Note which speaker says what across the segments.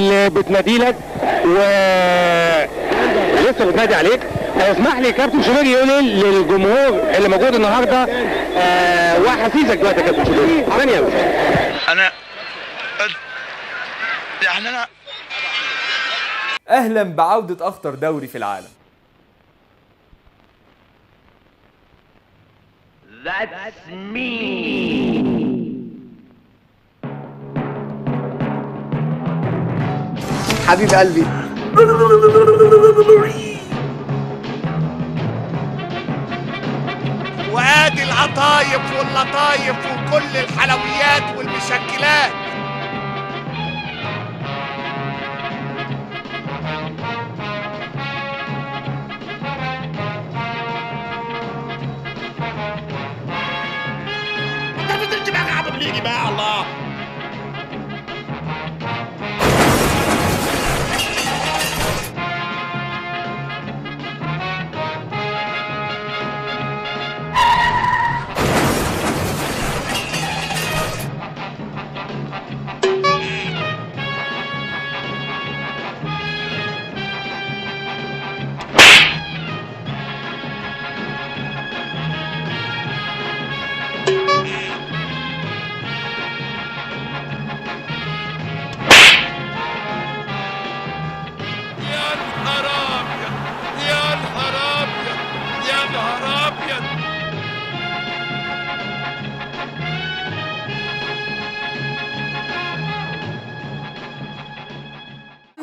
Speaker 1: اللي بتنادي لك و لسه بتنادي عليك. اسمح لي كابتن شوبير يقول ايه للجمهور اللي موجود النهارده واحاسيسك دلوقتي يا كابتن شوبير. ثانية بس.
Speaker 2: انا يعني انا
Speaker 3: اهلا بعودة اخطر دوري في العالم.
Speaker 2: That's me.
Speaker 4: حبيب قلبي.
Speaker 2: وادي القطايف واللطايف وكل الحلويات والمشكلات. انت بتدي بقى يا عم بليجي بقى الله.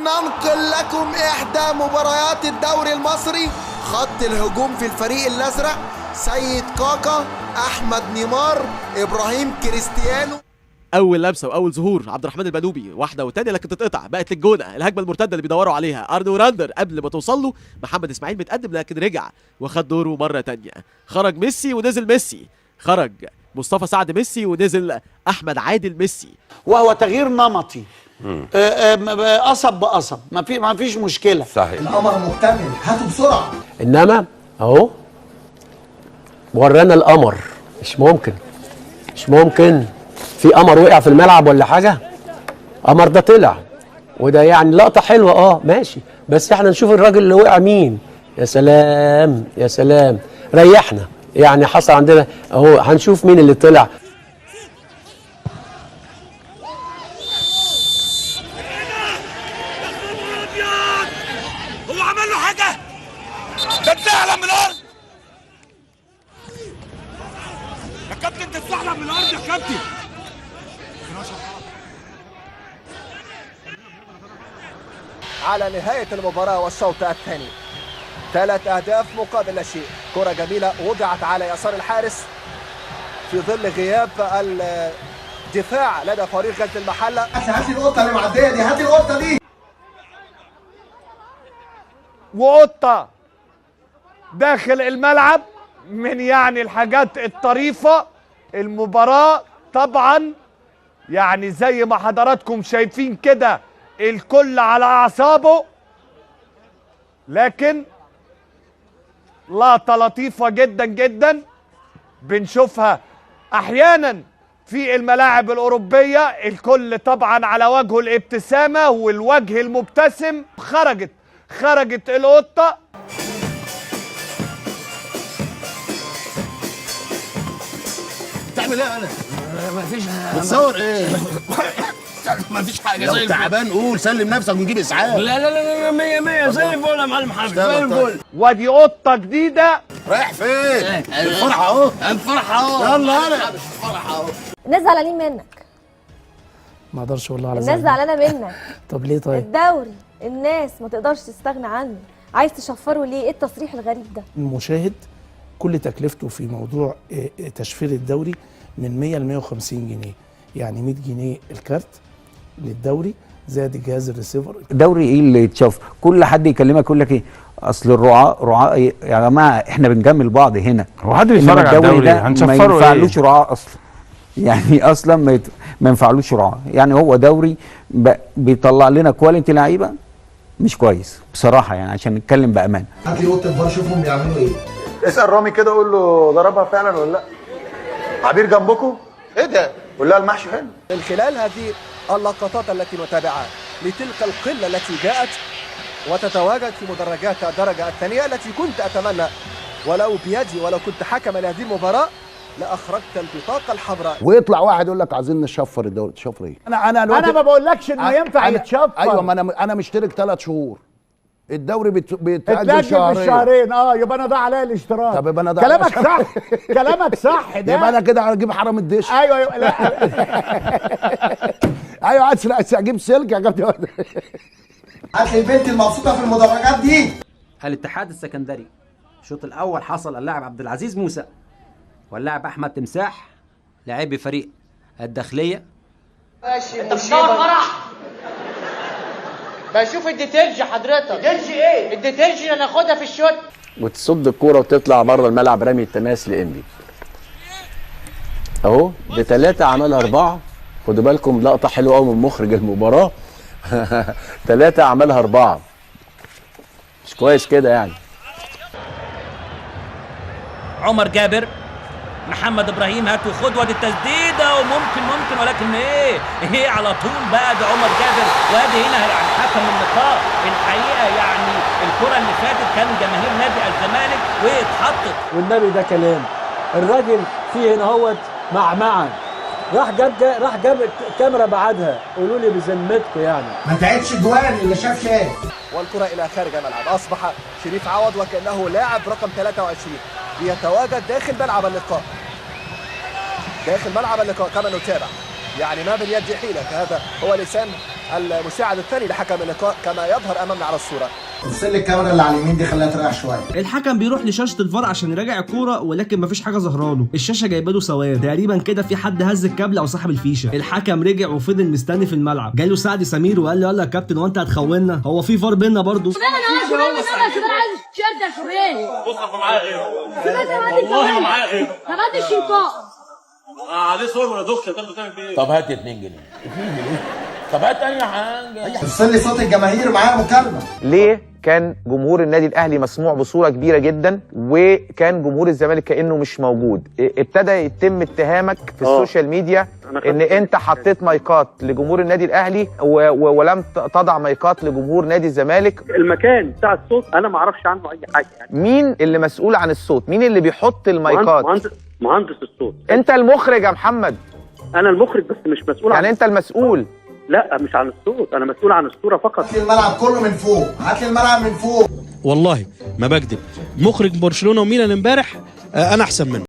Speaker 4: ننقل لكم إحدى مباريات الدوري المصري. خط الهجوم في الفريق الأزرق سيد كاكا، أحمد نيمار، إبراهيم كريستيانو.
Speaker 5: اول لمسه واول ظهور عبد الرحمن البنوبي، واحدة والثانية لكن تتقطع، بقت للجونه. الهجمة المرتدة اللي بيدوروا عليها ارنو راندر قبل ما توصل له محمد اسماعيل متقدم لكن رجع وخد دوره مرة ثانية. خرج ميسي ونزل ميسي، خرج مصطفى سعد ميسي ونزل احمد عادل ميسي.
Speaker 6: وهو تغيير نمطي، قصب بقصب، ما فيش مشكلة.
Speaker 7: صحيح.
Speaker 4: القمر مكتمل، هاتوا بسرعة.
Speaker 8: انما اهو ورانا القمر، مش ممكن، مش ممكن في قمر وقع في الملعب ولا حاجة. قمر ده طلع، وده يعني لقطة حلوة، ماشي، بس احنا نشوف الراجل اللي وقع مين. يا سلام يا سلام، ريحنا يعني، حصل عندنا اهو، هنشوف مين اللي طلع.
Speaker 2: هو عمل له حاجة؟ ده اتزحلق من الارض يا كابتن، انت اتزحلق من الارض يا كابتن.
Speaker 4: على نهاية المباراة والشوط الثاني 3 أهداف مقابل لا شيء. كرة جميلة وضعت على يسار الحارس في ظل غياب الدفاع لدى فريق غزل المحلة. هات لي القطة اللي معدية دي، هات لي القطة دي.
Speaker 6: وقطة داخل الملعب، من يعني الحاجات الطريفة. المباراة طبعا يعني زي ما حضراتكم شايفين كده الكل على أعصابه، لكن لقطة لطيفة جدا جدا بنشوفها أحيانا في الملاعب الأوروبية. الكل طبعا على وجهه الابتسامة والوجه المبتسم. خرجت القطة.
Speaker 7: بتعمل ايه انا؟
Speaker 9: مفيش.
Speaker 7: بتصور ايه؟
Speaker 9: مفيش حاجة.
Speaker 7: لو تعبان قول سلم نفسك ونجيب اسعاف.
Speaker 9: لا لا لا لا، 100 100 زي الفل يا معلم حبيبي، زي الفل.
Speaker 6: وادي قطة جديدة.
Speaker 7: رايح فين؟ الفرحة اهو،
Speaker 9: الفرحة اهو،
Speaker 7: يلا انا
Speaker 9: الفرحة اهو.
Speaker 10: الناس زعلانين منك.
Speaker 11: ما اقدرش والله على
Speaker 10: الناس زعلانة منك.
Speaker 11: طب ليه طيب؟
Speaker 10: الدوري الناس ما تقدرش تستغنى عنه، عايز تشفره ليه؟ ايه التصريح الغريب ده؟
Speaker 11: المشاهد كل تكلفته في موضوع تشفير الدوري من 100 ل 150 جنيه، يعني 100 جنيه الكارت للدوري زائد الجهاز الريسيفر.
Speaker 12: دوري ايه اللي يتشاف؟ كل حد يكلمك يقول لك ايه اصل الرعاة، رعاة ايه يا جماعة؟ احنا بنجمل بعض هنا.
Speaker 13: هو حد بيتفرج على الدوري؟ هنشفره ايه؟
Speaker 12: ما ينفعلوش رعاة اصلا، يعني اصلا ما ينفعلوش رعاة. يعني هو دوري بيطلع لنا quality لعيبة مش كويس بصراحة، يعني عشان نتكلم بامانه.
Speaker 4: هات لي اوضة الفار شوفهم بيعملوا ايه.
Speaker 14: اسال رامي كده قول له ضربها فعلا ولا لا. عبير جنبكم؟ ايه ده؟ قول لها المحشي حلو.
Speaker 4: من خلال هذه اللقطات التي نتابعها لتلك القلة التي جاءت وتتواجد في مدرجات الدرجة الثانية، التي كنت أتمنى ولو بيدي ولو كنت حكما لهذه المباراة لأخرجت البطاقة الحمراء.
Speaker 7: ويطلع واحد يقول لك عايزين نشفر الدوري. تشفر ايه؟ انا
Speaker 6: ما بقولكش انه ينفع يتشفر.
Speaker 7: ايوه، ما انا مشترك 3 شهور، الدوري بيتأجل شهرين.
Speaker 6: يبقى انا ضاع عليا الاشتراك.
Speaker 7: طب يبقى انا ضاع.
Speaker 6: كلامك صح، كلامك صح ده.
Speaker 7: يبقى انا كده هجيب حرام الدش.
Speaker 6: ايوه لا.
Speaker 7: ايوه، عايز اجيب سلك يا كابتن.
Speaker 14: هات لي البنت المبسوطه في المدرجات دي.
Speaker 15: الاتحاد السكندري الشوط الاول حصل اللاعب عبد العزيز موسى واللاعب احمد تمساح لاعبي فريق الداخلية.
Speaker 16: ماشي، انت بتصور فرح؟ بشوف ال details حضرتك. details ايه؟ ال details اللي هناخدها في الشوط.
Speaker 8: وتصد الكورة وتطلع بره الملعب، رمي التماس لانبي. اهو بثلاثة عملها 4. خدوا بالكم لقطة حلوة قوي من مخرج المباراة. 3 عملها 4، مش كويس كده يعني.
Speaker 17: عمر جابر، محمد ابراهيم، هات وخد، وادي التسديده، وممكن ممكن ولكن ايه على طول بقى ده عمر جابر. وادي هنا يعني حكم اللقاء الحقيقة، يعني الكره اللي فاتت كان جماهير نادي الزمالك واتحطت.
Speaker 18: والنبي ده كلام الراجل فيه هنا اهوت معمعة، راح جاب كاميرا بعدها. قولوا لي بذمتكم يعني
Speaker 14: ما تعبش جوان اللي شاف شاف.
Speaker 4: والكرة إلى خارج الملعب. أصبح شريف عوض وكأنه لاعب رقم 23 بيتواجد داخل ملعب اللقاء، داخل ملعب اللقاء كما نتابع. يعني ما باليد حيلة، هذا هو لسان المساعد الثاني لحكم اللقاء كما يظهر أمامنا على الصورة.
Speaker 14: افصل الكاميرا اللي على اليمين دي خليها تريح شوية.
Speaker 19: الحكم بيروح لشاشه الفار عشان يراجع الكورة، ولكن مفيش حاجة ظاهره له، الشاشة جايبه له سواد تقريبا كده، في حد هز الكابل او سحب الفيشه. الحكم رجع وفضل مستني في الملعب، جاله سعد سمير وقال له يلا يا كابتن وانت هتخوننا، هو في فار بينا برضه؟
Speaker 9: والله ما معايا غيره. هات الشنطة عليه صور ولا دخل. تعمل بيه ايه؟
Speaker 20: طب هات 2 جنيه. 2 جنيه. طب هات اي حاجة.
Speaker 14: افصل لي صوت الجماهير معايا مكالمة.
Speaker 21: ليه كان جمهور النادي الاهلي مسموع بصورة كبيرة جدا وكان جمهور الزمالك كانه مش موجود؟ ابتدى يتم اتهامك في ال social media ان انت حطيت مايكات لجمهور النادي الاهلي ولم تضع مايكات لجمهور نادي الزمالك.
Speaker 22: المكان بتاع الصوت انا ما اعرفش عنه اي حاجة يعني.
Speaker 21: مين اللي مسؤول عن الصوت؟ مين اللي بيحط المايكات؟
Speaker 22: مهندس الصوت.
Speaker 21: انت المخرج يا محمد.
Speaker 22: انا المخرج بس مش مسؤول
Speaker 21: يعني. انت المسؤول؟
Speaker 22: لا مش عن الصوت، انا مسؤول عن الصورة فقط.
Speaker 14: هات لي الملعب كله من فوق، هات لي الملعب من فوق.
Speaker 23: والله ما بكذب، مخرج برشلونة وميلان امبارح انا احسن منه.